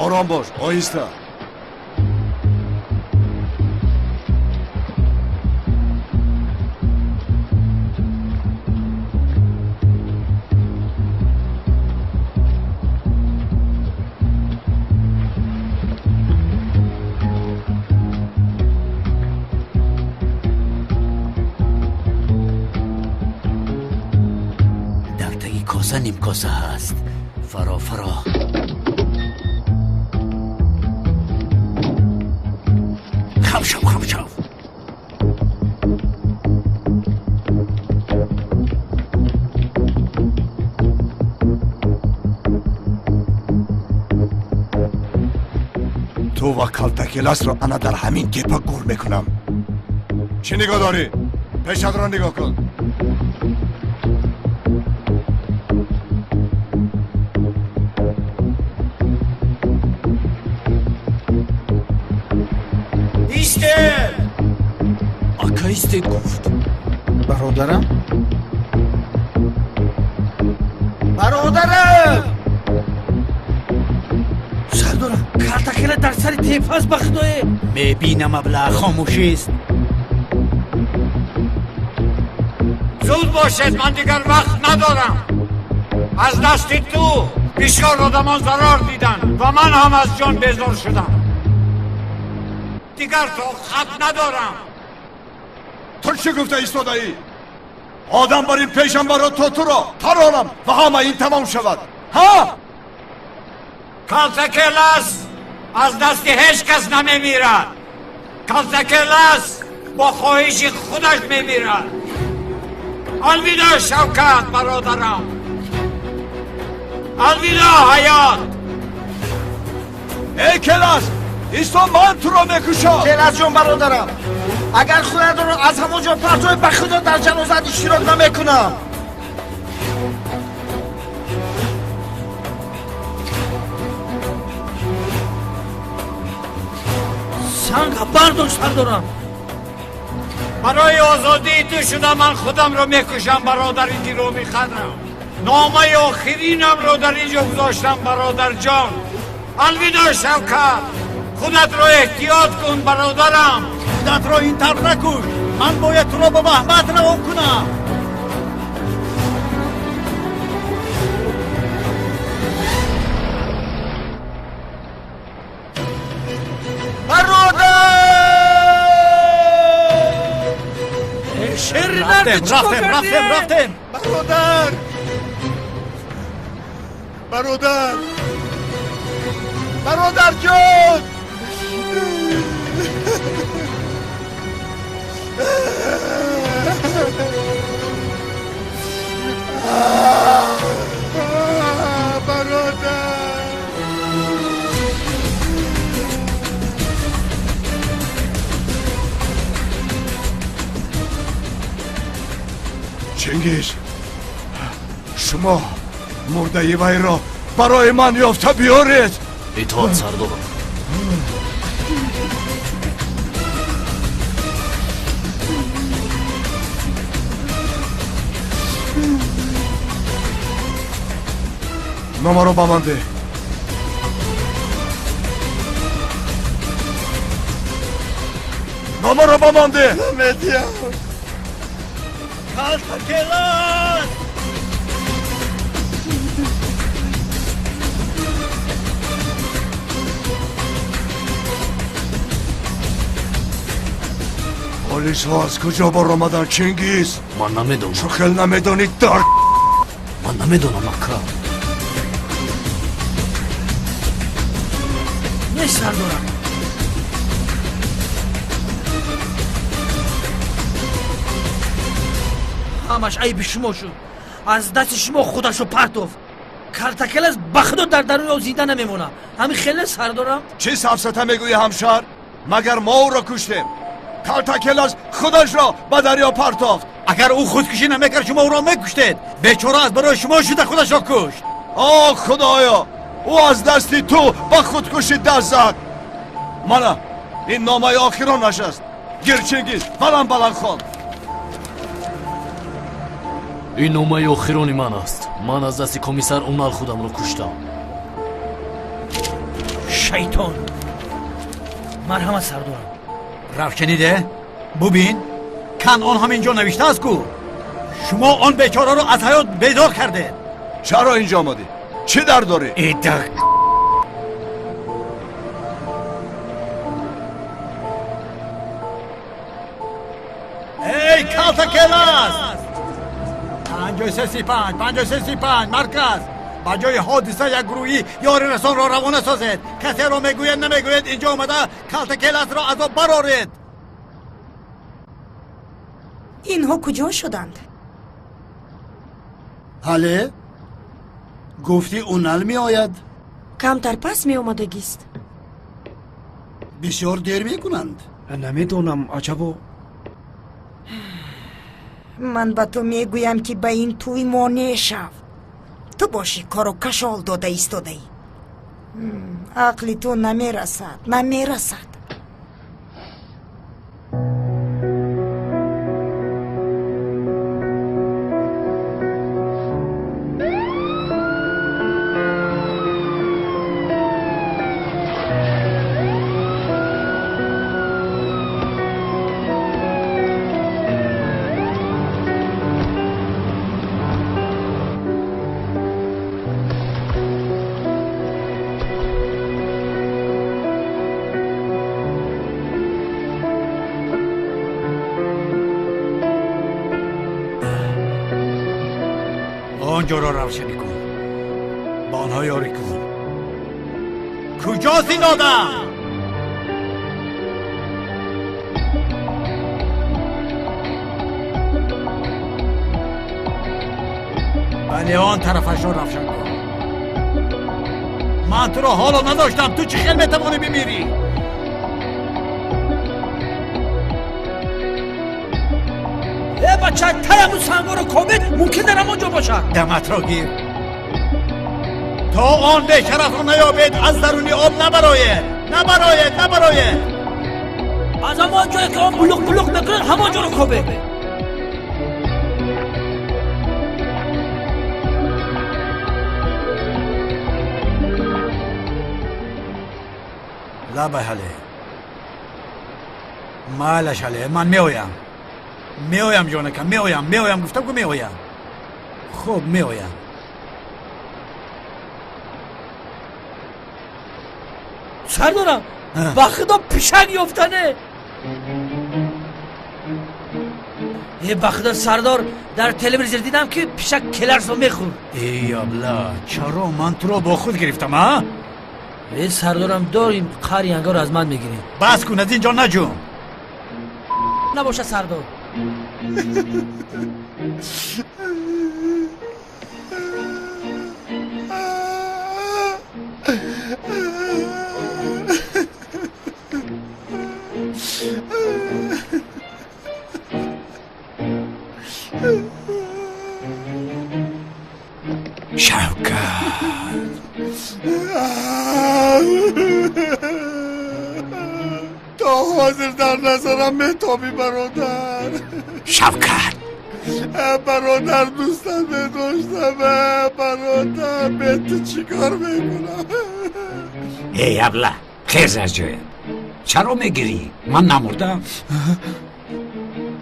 Ором бош, оҳиста. Дар таги коса нимкоса ҳаст. Фаро, фаро. Хам шав, хам шав. Ту ва калтакеласро ана дар ҳамин тепа гур мекунам. Чӣ нигоҳ дорӣ? Пешатро нигоҳ кун. Истед! Ака истед гуфт. Бародарам? Бародарам! Сардорам, калтакела дар сари тепа аст, ба худое. Мебинам, аблаҳ хомӯшист. Зуд бошед, ман дигар вақт надорам. Аз дасти ту бисёр одамон зарар диданд ва ман ҳам аз ҷон безор шудам. Дигар тоқат надорам. Ту чӣ гуфта истодаӣ? Одам бар ин пешам баро то туро таронам ва ҳама ин тамом шавад. Ҳа? Калтакелас аз дасти ҳеҷ кас намемирад. Калтакелас бо хоҳиши худаш мемирад. Алвидо, Шавкат бародарам. Алвидо, ҳаёт. Эй Келас, исто, ман туро мекушам. Келас ҷон, бародарам, агар худатро аз ҳамон ҷо партои, ба худо дар ҷанозаат иштирок намекунам. Санга бардор, сардорам. Барои озодии ту шуда ман худамро мекушам, бародари гиромӣ қадрам. Номаи охиринамро дар ин ҷо гузоштам, бародарҷон. Алвидо, Шавкат. Худатро эҳтиёт кун, бародарам. Худатро ин тавр накуш. Ман бояд туро ба Маҳмад равон кунам. Рафтем, рафтем, рафтем, рафтем. Бародар! Бародар! Бародарҷон! Бародар! Чингиз, шумо мурдаи вайро барои ман ёфта биёред. Итоат, сардорам. Номаро ба ман деҳ. Номаро ба ман деҳ. Намедиҳам. Калтакелас! Полисҳо аз куҷо баромаданд, Чингиз? Ман намедонам. Чӣ хел намедонӣ, дар? Ман намедонам, ака. Не, сардорам. Ҳамаш айби шумо шуд. Аз дасти шумо худашро партофт. Калтакелас ба худо дар даруни об зинда намемонад. Ҳамин хеле, сардорам? Чӣ сафсата мегӯӣ, ҳамшаҳр? Магар мо ӯро куштем? Калтакелас худашро ба дарё партофт. Агар ӯ худкушӣ намекард, шумо ӯро мекуштед. Бечора аз барои шумо шуда худашро кушт. О худоё, ӯ аз дасти ту ба худкушӣ даст зад. Мана ин номаи охиронаш аст. Гир, Чингиз, баланд баланд хон. Ин номаи охирони ман аст. Ман аз дасти комиссар Унал худамро куштам. Шайтон. Марҳамат, сардорам. Равшаниде, бубин, кан он ҳамин ҷо навиштааст ку. Шумо он бечораро аз ҳаёт безор кардед. Чаро инҷо омадӣ? Чӣ дард дорӣ? Ида Эй, Калтакелас! 5335, 5335, марказ. Ба ҷои ҳодиса як гурӯҳи ёрирасонро равона созед. Касеро мегӯяд, намегӯяд, инҷо омада Калтакеласро аз об бароред. Инҳо куҷо шуданд? Ҳале? Гуфтӣ Унал меояд? Камтар пас меомадагист. Бисёр дер мекунанд. Намедонам, аҷабо. Ман ба ту мегӯям, ки ба ин тӯй монеъ шав. Ту бошӣ кору кашол дода истодаӣ. Ақли ту намерасад, намерасад. Он ҷоро равшанӣ кун, ба онҳо ёрӣ кун. Куҷост ин одам? Бале, он тарафашро равшан кун. Ман туро ҳоло надоштам, ту чӣ хел метавонӣ бимирӣ? Э бача, таяму сангоро кобед, мумкин дар ҳамон ҷо бошад. Даматро гир. То он бешарафро наёбед, аз даруни об набароед, набароед, набароед. Аз ҳамон ҷое ки он булуқ булуқ мекунад, ҳамон ҷоро кобед. Лабай ҳале, майлаш ҳале, ман меоям, меоям ҷонакам, меоям, меоям, гуфтам ку меоям. Хуб, меоям. Сардорам, ба худо пишак ёфтане. Э ба худо сардор, дар телевизор дидам ки пишак келарсо мехӯрд. Эй абла, чаро ман туро бо худ гирифтам, а? Э сардорам, дорим қаҳри янгаро аз ман мегирӣ. Бас кун, аз ин ҷо наҷум. Набошад сардор. Шавкат, то ҳозир дар назарам метобӣ бародар. Шавкат, бародар, дӯстат медоштам. Бародар, бе ту чӣ кор мекунам? Эй абла, хез аз ҷоят. Чаро мегирӣ? Ман намурдам.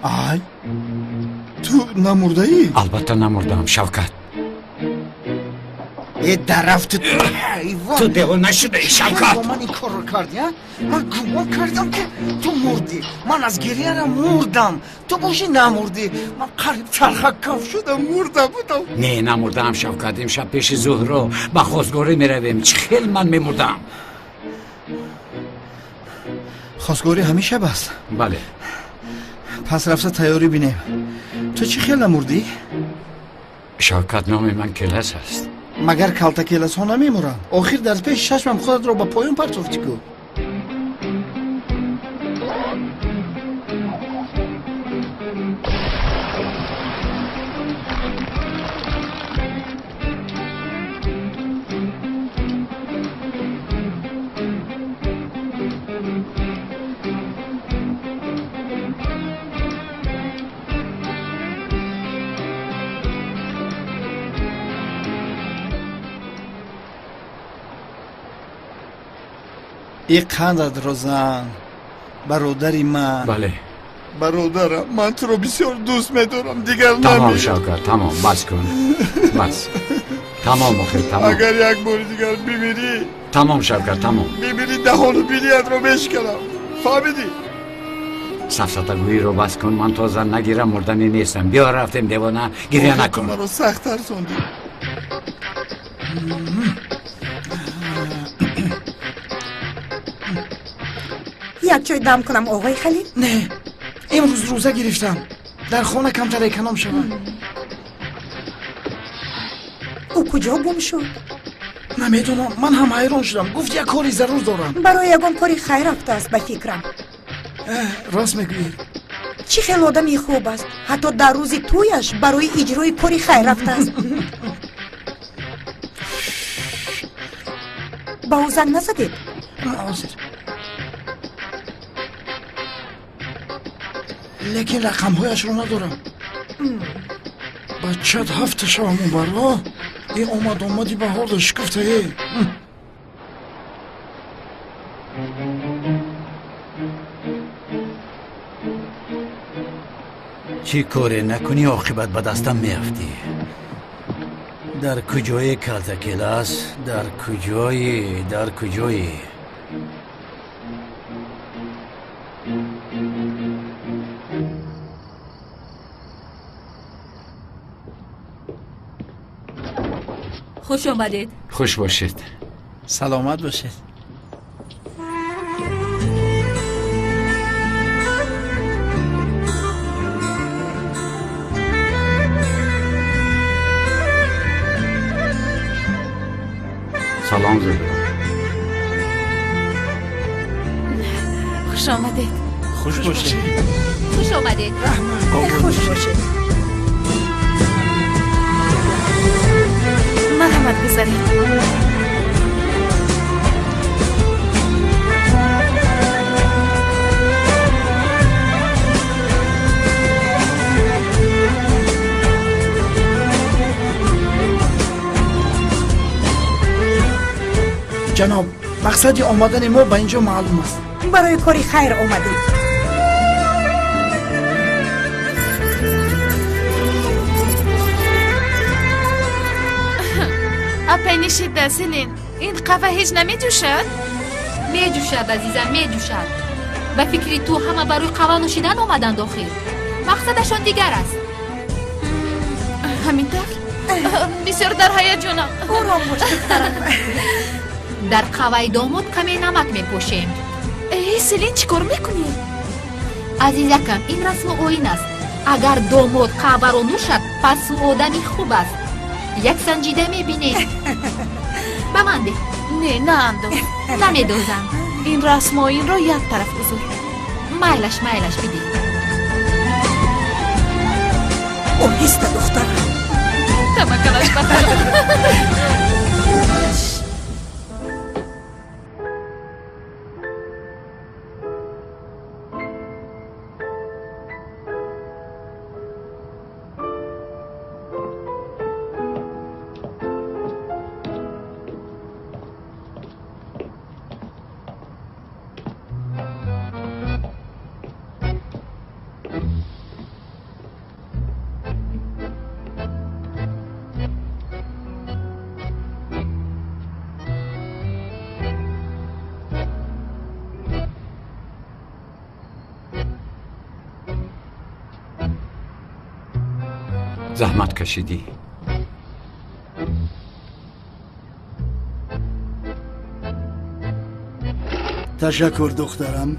Ай, ту намурдаӣ? Албатта намурдам, Шавкат. Э дарафти ҳайвон! Ту девона шудаӣ, Шавкат! Бо ман ин корро кардӣ, а? Ман гумон кардам ки ту мурдӣ. Ман аз гирьяам мурдам. Ту бошӣ намурдӣ. Ман қариб чархаккаф шудам, мурда будам. Не, намурдаам, Шавкат. Имшаб пеши Зуҳро ба хостгорӣ меравем. Чӣ хел ман мемурдам? Хостгорӣ ҳамин шаб аст? Бале. Пас рафта тайёрӣ бинем. Ту чӣ хел намурдӣ? Шавкат, номи ман Келас аст. Магар калтакеласҳо намемуранд? Охир дар пеши чашмам худатро ба поён партофтӣ ку. И қандатро зан, бародари ман. Бале. Бародарам, ман туро бисёр дӯст медорам, дигар Тамом, намирам. Шавкат, тамом, бас кун. Бас. Тамом, охир, тамом. Агар як бори дигар бимирӣ, Тамом, Шавкат, тамом. бимирӣ, даҳону биниятро мешиканам. Фаҳмидӣ? Сафсатагӯиро бас кун, ман то зан нагирам мурданӣ нестам. Биё рафтем, девона, гиря Охир ту накун. маро сахт тарсондӣ. Як чой дам кунам, оғои Халил? Не, имрӯз рӯза гирифтам. Дар хона камтар эконом шавам. Ӯ куҷо гум шуд? Намедонам, ман ҳам ҳайрон шудам. Гуфт як кори зарур дорам. Барои ягон кори хайр рафтааст, ба фикрам. Рост мегӯӣ. Чӣ хел одами хуб аст, ҳатто дар рӯзи тӯяш барои иҷрои кори хайр рафтааст. Ба ӯ занг назадед? Ҳозир. Лекин рақамҳояшро надорам. Бачат ҳафта шавам баро. Э омад, омади баҳорда шукуфта э. Чӣ коре накунӣ, оқибат ба дастам меафтӣ. Дар куҷое калтакелас? Дар куҷои? Дар куҷои? Хуш омадед. Хуш бошед. Саломат бошед. Салом Зуҳро. Хуш омадед. Хуш бошед. Хуш омадед. Хуш бошед. Марҳамат, гузаред. Ҷаноб, мақсади омадани мо ба ин ҷо маълум аст. Барои кори хайр омадед. Апай нишида, Селин, ин қаҳва ҳеҷ намеҷӯшад? Меҷӯшад, азизам, меҷӯшад. Ба фикри ту ҳама барои қаҳва нӯшидан омаданд охир. Мақсадашон дигар аст. Ҳамин тавр? Бисёр дар ҳаяҷонам. Ором бош, духтарам. Дар қаҳваи домод каме намак мепошем. Э, Селин, чӣ кор мекунӣ? Азизакам, ин расму оин аст. Агар домод қаҳваро нӯшад, пас ӯ одами хуб аст. Як санҷида мебинем. Ба ман деҳ. Не, наандоз. Намедозам. Ин расму оинро як тараф гузор. Майлаш, майлаш, бидеҳ. Оҳиста, духтарам. Таваккалаш ба Худо. Заҳмат кашидӣ. Ташаккур, духтарам.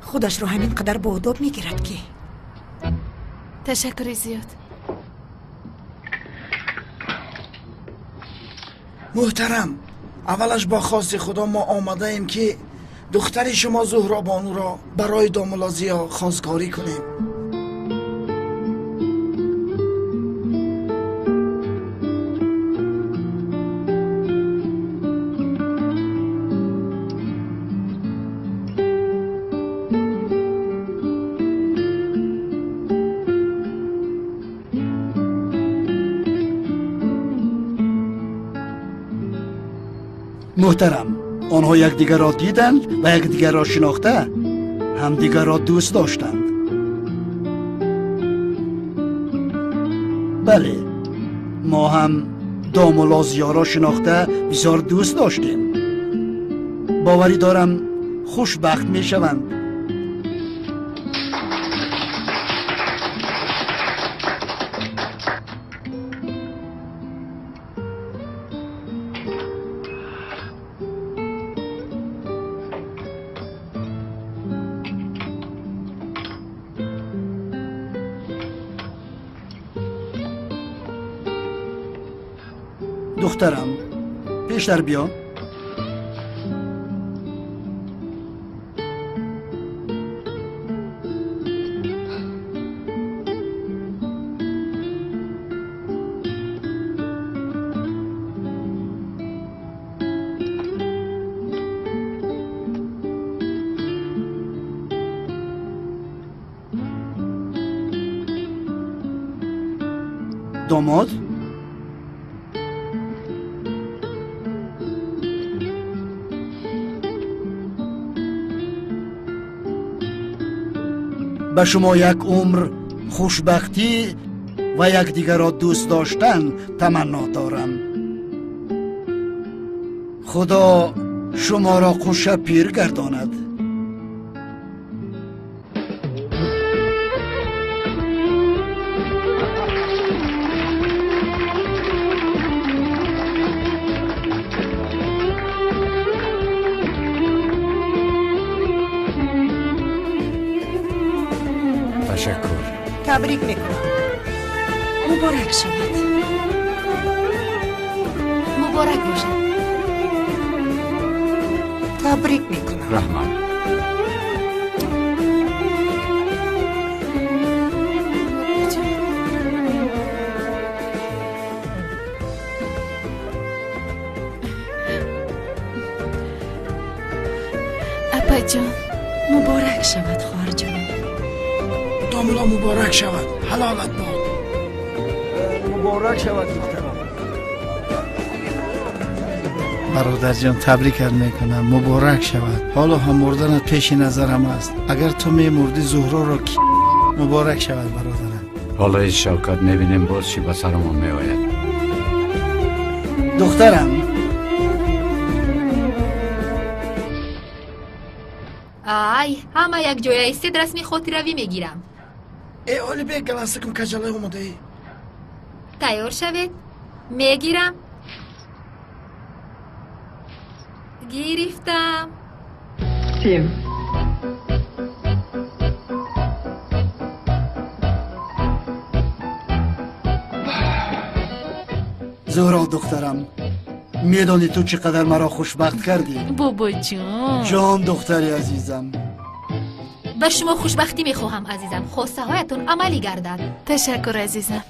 Худашро ҳамин қадар боодоб мегирад ки. Ташаккури зиёд. Муҳтарам, аввалаш бо хости Худо мо омадаем ки духтари шумо Зуҳробонуро барои домулло Зиё хостгорӣ кунем. Муҳтарам, онҳо якдигарро диданд ва якдигарро шинохта, ҳамдигарро дӯст доштанд. Бале, мо ҳам домулло Зиёро шинохта бисёр дӯст доштем. Боварӣ дорам, хушбахт мешаванд. Духтарам, пештар биё. Домод, ба шумо як умр хушбахтӣ ва якдигарро дӯст доштан таманно дорам. Худо шуморо қуша пир гардонад. Табрик мекунам. Муборак шавад. Муборак бошад. Табрик мекунам. Раҳмат. Апайҷон. Муборак шавад, хоҳарҷонам. Домулло муборак шавад, ҳалолат бод. Муборак шавад, духтарам. Бародарҷон, табрикат мекунам, муборак шавад. Ҳоло ҳам мурданат пеши назарам аст. Агар ту мемурдӣ, Зуҳроро ки муборак шавад, бародарам. Ҳоло Шавкат мебинем боз чӣ ба сарамон меояд. Духтарам. Ай, ҳама якҷоя истед, расми хотиравӣ мегирам. Э, Олибек, галастикум каҷалай омодаӣ. Тайёр шавед, мегирам. Гирифтам. Тим. Зуҳро духтарам, медонӣ ту чӣ қадар маро хушбахт кардӣ? Бобоҷон. Ҷон духтари азизам. Ба шумо хушбахтӣ мехоҳам, азизам. Хостаҳоятон амалӣ гардад. Ташаккур, азизам.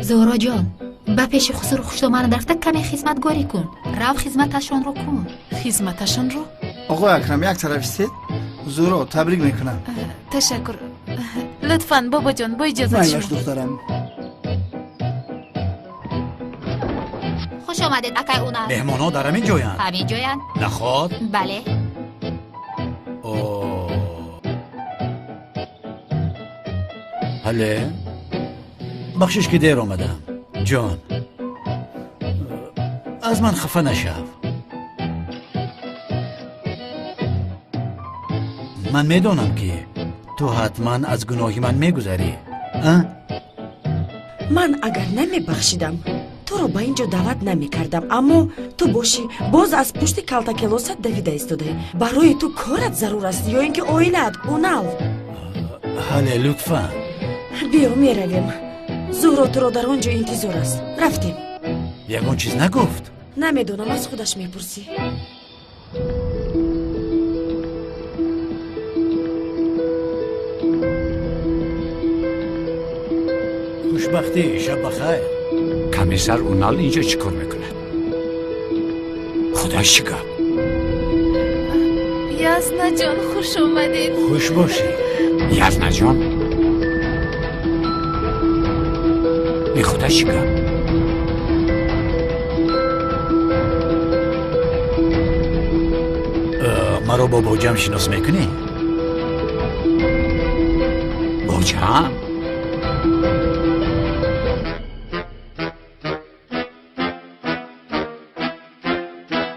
Зуҳроҷон, ба пеши хусуру хуштоман рафта каме хизматгорӣ кун. Рав, хизматашонро кун. Хизматашонро? Оғои Акрам, як тараф истед. Зуҳро, табрик мекунам. Ташаккур. Лутфан, бобоҷон, бо иҷозат Майлаш, шумо. духтарам. Хуш омадед, акай Унал. Меҳмонҳо дар ҳамин ҷоянд? Ҳамин ҷоянд. Наход? Бале. О. Ҳале, бахшиш ки дер омадам. Ҷон, аз ман хафа нашав. Ман медонам, ки ту ҳатман аз гуноҳи ман мегузарӣ. А? Ман агар намебахшидам, туро ба ин ҷо даъват намекардам, аммо ту бошӣ боз аз пушти калтакелосат давида истодаӣ. Барои ту корат зарур аст ё ин ки оилаат, Унал? Ҳале, лутфан. Биё, меравем. Зуҳро туро дар он ҷо интизор аст. Рафтем. Ягон чиз нагуфт? Намедонам, аз худаш мепурсӣ. Хушбахтӣ, шаб бахайр. Комиссар Унал инҷо чӣ кор мекунад? Худой, чӣ гап? Язнаҷон, хуш омадед. Хуш бошӣ. Язнаҷон, бехуда чӣ гап? Маро бо боҷам шинос мекунӣ? Боҷам?